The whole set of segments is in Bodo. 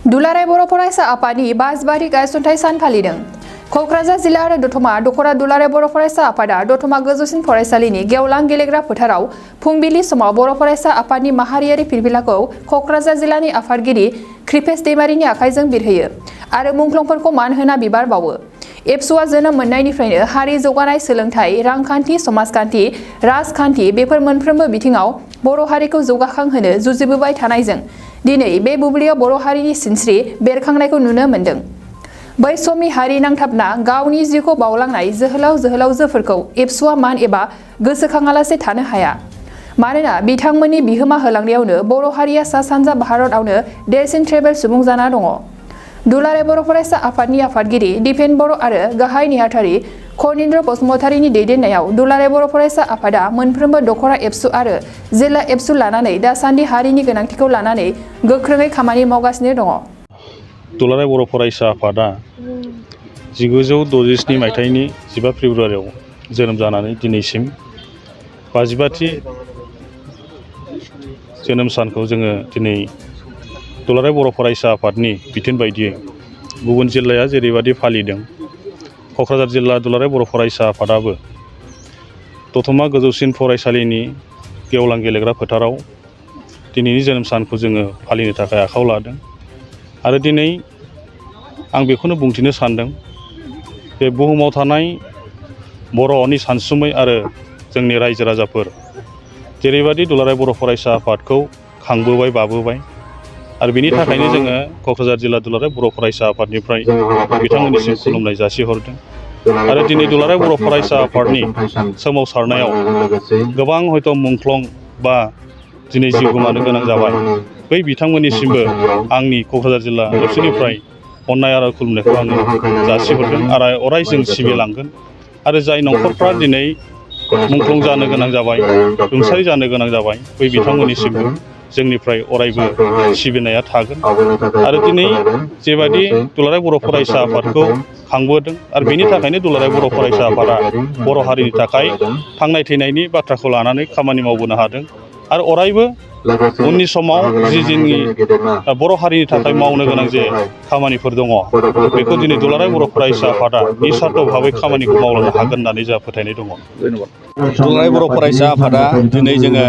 दुलाराय बर' फरायसा आफादनि बासबारि गायसनथाइ सान फालिदों। क'क्राझार जिल्ला आरो दतमा दख'रा दुलाराय बर' फरायसा आफादा दतमा गोजौसिन फरायसालिनि गेवलां गेलेग्रा फोथाराव फुंबिलि समाव बर' फरायसा आफादनि माहारियारि फिरफिलाखौ क'क्राझार जिल्लानि आफादगिरि कृपेश दैमारिनि आखाइजों बिरहोयो आरो मुंख्लंफोरखौ मान होना बिबार बावो। एबसुआ जोनोम मोननायनिफ्रायनो हारि जौगानाय, सोलोंथाइ, रांखान्थि, समाजखान्थि, राजखान्थि बेफोर मोनफ्रोमबो बिथिङाव बर' हारिखौ जौगाखांहोनो जुजिबोबाय थानायजों दिनै बे बुब्लियाव बर' हारिनि सिनस्रि बेरखांनायखौ नुनो मोन्दों। बै समनि हारि नांथाबना गावनि जिउखौ बावलांनाय जोहोलाव जोहोलावजोफोरखौ एबसुआ मान एबा गोसोखाङालासे थानो हाया। मानोना बिथांमोननि बिहोमा होलांनायावनो बर' हारिया सा सानजा भारतआवनो देरसिन ट्राइबेल सुबुं जाना दङ। दुलाराय बर' फरायसा आफादनि आफादगिरि दिपेन बर' आरो गाहाय नेहाथारि खनिन्द्र बसुमतारीनि दैदेननायाव दुलाराय बर' फरायसा आफादा मोनफ्रोमबो दख'रा एबसु आरो जिल्ला एबसु लानानै दासान्दि हारिनि गोनांथिखौ लानानै गोख्रोङै खामानि मावगासिनो दङ। दुलाराय बर' फरायसा आफादा 1967 मायथाइनि 15 फेब्रुवारियाव जोनोम जानानै दिनैसिम 55थि जोनोम सानखौ जोङो दिनै दुलाराय बर' फरायसा आफादनि बिथोन बायदियै गुबुन जिल्लाया जेरैबायदि फालिदों, क'क्राझार जिल्ला दुलाराय बर' फरायसा आफादाबो दतमा गोजौसिन फरायसालिनि गेवलां गेलेग्रा फोथाराव दिनैनि जोनोम सानखौ जोङो फालिनो थाखाय आखायाव लादों। आरो दिनै आं बेखौनो बुंथिनो सानदों जे बुहुमाव थानाय बर'नि सानसुमै आरो जोंनि रायजो राजाफोर जेरैबायदि दुलाराय बर' फरायसा आफादखौ खांबोबाय बाबोबाय आरो बेनि थाखायनो जोङो क'क्राझार जिल्ला दुलाराय बर' फरायसा आफादनिफ्राय बिथांमोननिसिम खुलुमनाय जासिहरदों। आरो दिनै दुलाराय बर' फरायसा आफादनि सोमावसारनायाव गोबां हयथ' मुंख्लं बा दिनै जिउ गोमानो गोनां जाबाय। बै बिथांमोननिसिमबो आंनि क'क्राझार जिल्ला एबसुनिफ्राय अननाय आरो खुलुमनायखौ आङो जासिहरगोन आरो अराय जों सिबिलांगोन। आरो जाय न'खरफ्रा दिनै मुंख्लं जानो गोनां जाबाय, रुंसारि जानो गोनां जाबाय, बै बिथांमोननिसिमबो जोंनिफ्राय अरायबो सिबिनाया थागोन। आरो दिनै जेबायदि दुलाराय बर' फरायसा आफादखौ खांबोदों आरो बेनि थाखायनो दुलाराय बर' फरायसा आफादा बर' हारिनि थाखाय थांनाय थैनायनि बाथ्राखौ लानानै खामानि मावबोनो हादों। आरो अरायबो उननि समाव जि जोंनि बर' हारिनि थाखाय मावनो गोनां जे खामानिफोर दङ, बेखौ दिनै दुलाराय बर' फरायसा आफादा निस्वार्थ भाबै खामानिखौ मावलांनो हागोन होननानै जोंहा फोथायनाय दङ। दुलाराय बर' फरायसा आफादा दिनै जोङो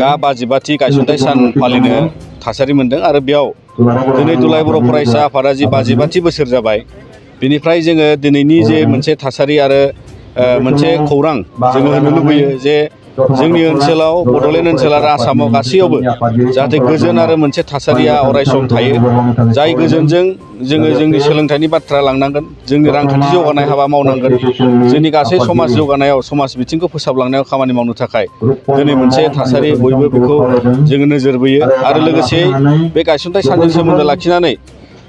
गा 55थि गायसनथाइ सान फालिनो थासारि मोन्दों आरो बेयाव दिनै दुलाराय बर' फरायसा आफादा जि 55थि बोसोर जाबाय, बेनिफ्राय जोङो दिनैनि जे मोनसे थासारि आरो मोनसे खौरां जोङो होनो लुबैयो जे जोंनि ओनसोलाव, बड'लेण्ड ओनसोल आरो आसामाव गासैयावबो जाहाथे गोजोन आरो मोनसे थासारिया अरायसम थायो। जाय गोजोनजों जोङो जोंनि सोलोंथाइनि बाथ्रा लांनांगोन, जोंनि रांखान्थि जौगानाय हाबा मावनांगोन, जोंनि गासै समाज जौगानायाव, समाज बिथिंखौ फोसाबलांनायाव खामानि मावनो थाखाय दिनै मोनसे थासारि बयबो बेखौ जोङो नोजोर बोयो। आरो लोगोसे बे गायसनथाइ सानजों सोमोन्दो लाखिनानै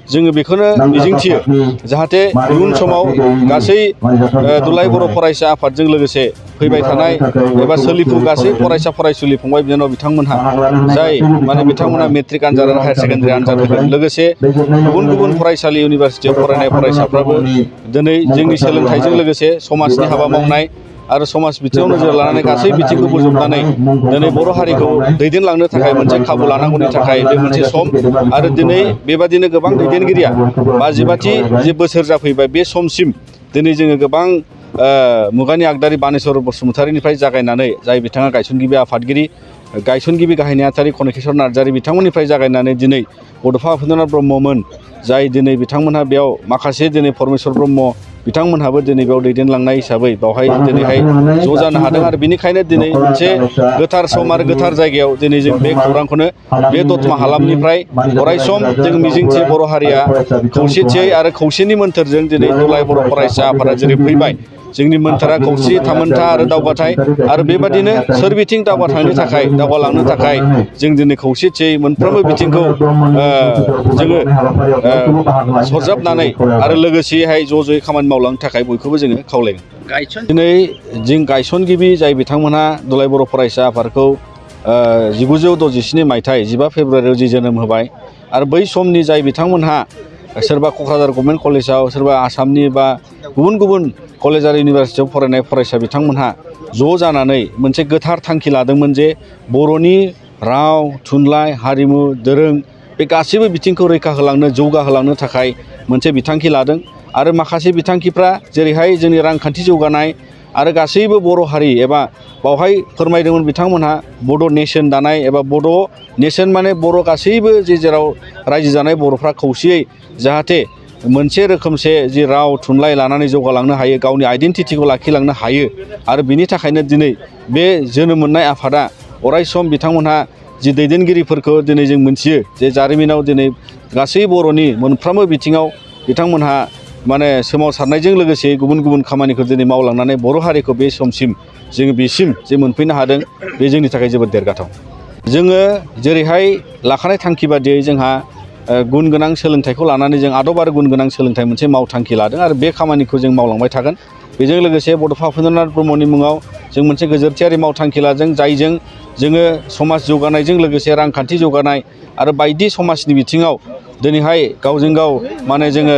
जोङो बेखौनो मिजिंथियो जाहाथे इयुन समाव गासै दुलाराय बर' फरायसा आफादजों लोगोसे फैबाय थानाय एबा सोलिफु गासै फरायसा फरायसुलि फंबाय बिनानाव बिथांमोनहा बिथांमोनहा मेट्रिक आनजाद आरो हायार सेकेन्डारि आनजाद होगोन। लोगोसे गुबुन गुबुन फरायसालि, इउनिभारसिटियाव फरायनाय फरायसाफ्राबो दिनै जोंनि सोलोंथाइजों लोगोसे समाजनि हाबा मावनाय आरो समाज बिथिङाव नोजोर लानानै गासै बिथिंखौ बोजबनानै दिनै बर' हारिखौ दैदेनलांनो थाखाय मोनसे खाबु लानांगौनि थाखाय बे मोनसे सम। आरो दिनै बेबादिनो गोबां दैदेनगिरिया 55थि जे बोसोर जाफैबाय, बे समसिम दिनै जोङो गोबां मुगानि आगदारि बानेस्वर बसुमतारीनिफ्राय जागायनानै जाय बिथाङा गायसनगिरि आफादगिरि, गायसनगिरि गाहाय नेहाथारि खनेकेश्वर नार्जारी बिथांमोननिफ्राय जागायनानै दिनै बड'फा उपेन्द्रनाथ ब्रह्ममोन, जाय दिनै बिथांमोनहा बेयाव माखासे दिनै परमेश्वर ब्रह्म बिथांमोनहाबो दिनै बेयाव दैदेनलांनाय हिसाबै बेवहाय दिनैहाय ज' जानो हादों। आरो बेनिखायनो दिनै मोनसे गोथार सम आरो गोथार जायगायाव दिनै जों बे खौरांखौनो बे दतमा हालामनिफ्राय अरायसम जों मिजिंथियो बर' हारिया खौसेथियै आरो खौसेनि मोन्थोरजों दिनै दुलाराय बर' फरायसा आफादा जेरै फैबाय, जोंनि मोन्थोरा खौसे, थामोन्था आरो दावगाथाय। आरो बेबादिनो सोरबिथिं दावगालांनो थाखाय जों दिनै खौसेथियै मोनफ्रोमबो बिथिंखौ जोङो सरजाबनानै आरो लोगोसेयैहाय ज' ज'यै खामानि मावलांनो थाखाय बयखौबो जोङो खावलायगोन। दिनै जों गायसनगिरि जाय बिथांमोनहा दुलाराय बर' फरायसा आफादखौ 1967 मायथाइ 15 फेब्रुवारियाव जि जोनोम होबाय आरो बै समनि जाय बिथांमोनहा सोरबा क'क्राझार गभर्नमेन्ट कलेजाव, सोरबा आसामनि बा गुबुन गुबुन कलेज आरो इउनिभारसिटियाव फरायनाय फरायसा बिथांमोनहा ज' जानानै मोनसे गोथार थांखि लादोंमोन जे बर'नि राव, थुनलाइ, हारिमु, दोरों बे गासैबो बिथिंखौ रैखा होलांनो जौगाहोलांनो थाखाय मोनसे बिथांखि लादों आरो माखासे बिथांखिफ्रा जेरैहाय जोंनि रांखान्थि जौगानाय आरो गासैबो बर' हारि एबा बावहाय फोरमायदोंमोन बिथांमोनहा बड' नेशन दानाय एबा बड' नेशन माने बर' गासैबो जेराव रायजो जानाय बर'फ्रा खौसेयै जाहाथे मोनसे रोखोमसे जि राव थुनलाइ लानानै जौगालांनो हायो गावनि आइडेन्टिटिखौ लाखिलांनो हायो आरो बिनि थाखायनो दिनै बे जोनोम मोननाय आफादा अराय सम बिथांमोनहा जि दैदेनगिरिफोरखौ दिनै जों मोनथियो जे जारिमिनाव दिनै गासै बर'नि मोनफ्रोमबो बिथिङाव बिथांमोनहा माने सोमावसारनायजों लोगोसे गुबुन गुबुन खामानिखौ दिनै मावलांनानै बर' हारिखौ बे समसिम जोङो बेसिम जे मोनफैनो हादों बे जोंनि थाखाय जोबोद देरगाथाव। जोङो जेरैहाय लाखानाय थांखि बादियै जोंहा गुन गोनां सोलोंथाइखौ लानानै जों आदब आरो गुन गोनां सोलोंथाइ मोनसे मावथांखि लादों आरो बे खामानिखौ जों मावलांबाय थागोन। बेजों लोगोसे बड'फा उपेन्द्रनाथ ब्रह्मनि मुङाव जों मोनसे गोजोरथियारि मावथांखि लादों जायजों जोङो समाज जौगानायजों लोगोसे रांखान्थि जौगानाय आरो बायदि समाजनि बिथिङाव दिनैहाय गावजों गाव माने जोङो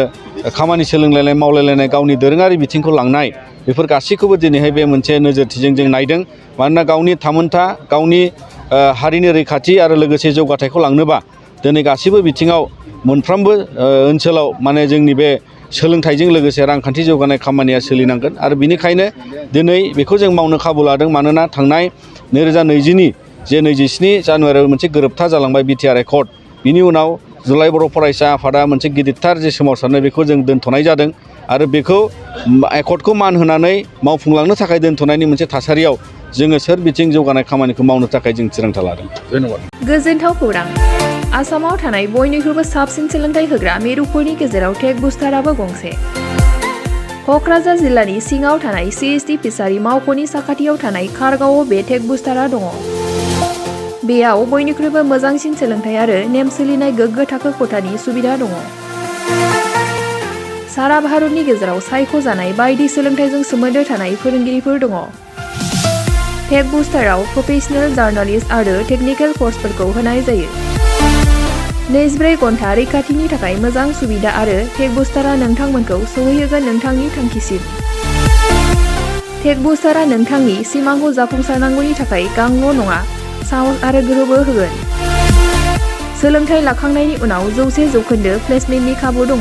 खामानि सोलोंलायनाय मावलायलायनाय गावनि दोरोङारि बिथिंखौ लांनाय बेफोर गासैखौबो दिनैहाय बे मोनसे नोजोरथिजों जों नायदों। मानोना गावनि थामोनथा गावनि हारिनि रैखाथि आरो लोगोसे जौगाथायखौ लांनोबा दिनै गासैबो बिथिङाव मोनफ्रोमबो ओनसोलाव माने जोंनि बे सोलोंथाइजों लोगोसे रांखान्थि जौगानाय खामानिया सोलिनांगोन आरो बिनिखायनो दिनै बेखौ जों मावनो खाबु लादों। मानोना थांनाय 2020नि जे 27 जानुवारियाव मोनसे गोरोबथा जालांबाय बिटिआर एकर्ड, बिनि उनाव दुलाराय बर' फरायसा आफादा मोनसे गिदिरथार जे सोमावसारनाय बेखौ जों दोनथ'नाय जादों आरो बेखौ एकर्डखौ मान होनानै मावफुंलांनो थाखाय दोनथ'नायनि मोनसे थासारियाव जोङो सोरबिथिं जौगानाय खामानिखौ मावनो थाखाय जों थिरांथा लादों। धन्यबाद। गोजोनथाव खौरां। आसामाव थानाय बयनिख्रुइबो साबसिन सोलोंथाइ होग्रा मिरुफोरनि गेजेराव टेक बुस्टाराबो गंसे। क'क्राझार जिल्लानि सिङाव थानाय CST फिसारि मावख'नि साखाथियाव थानाय खारगावआव बे टेक बुस्टारा दङ। बेयाव बयनिख्रुइबो मोजांसिन सोलोंथाइ आरो नेम सोलिनाय गोग्गो थाखो खथानि सुबिदा दङ। सारा भारतनि गेजेराव सायख'जानाय बायदि सोलोंथाइजों सोमोन्दो थानाय फोरोंगिरिफोर दङ। टेक बुस्टाराव प्रफेशनेल जार्नालिस्ट आरो टेकनिकेल कर्सफोरखौ होनाय जायो। 24 घन्टा रैखाथिनि थाखाय मोजां सुबिदा आरो टेक बुस्टारा नोंथांमोनखौ सौहैहोगोन नोंथांनि थांखिसिम। टेक बुस्टारा नोंथांनि सिमांखौ जाफुंसारनांगौनि थाखाय गांल' नङा, साहस आरो गोहोबो होगोन। सोलोंथाइ लाखांनायनि उनाव 100% प्लेसमेन्टनि खाबु दङ।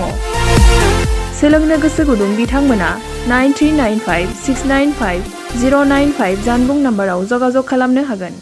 सोलोंनो गोसो गुदुं बिथांमोना 9395695095 जानबुं नाम्बाराव जगाजग खालामनो हागोन।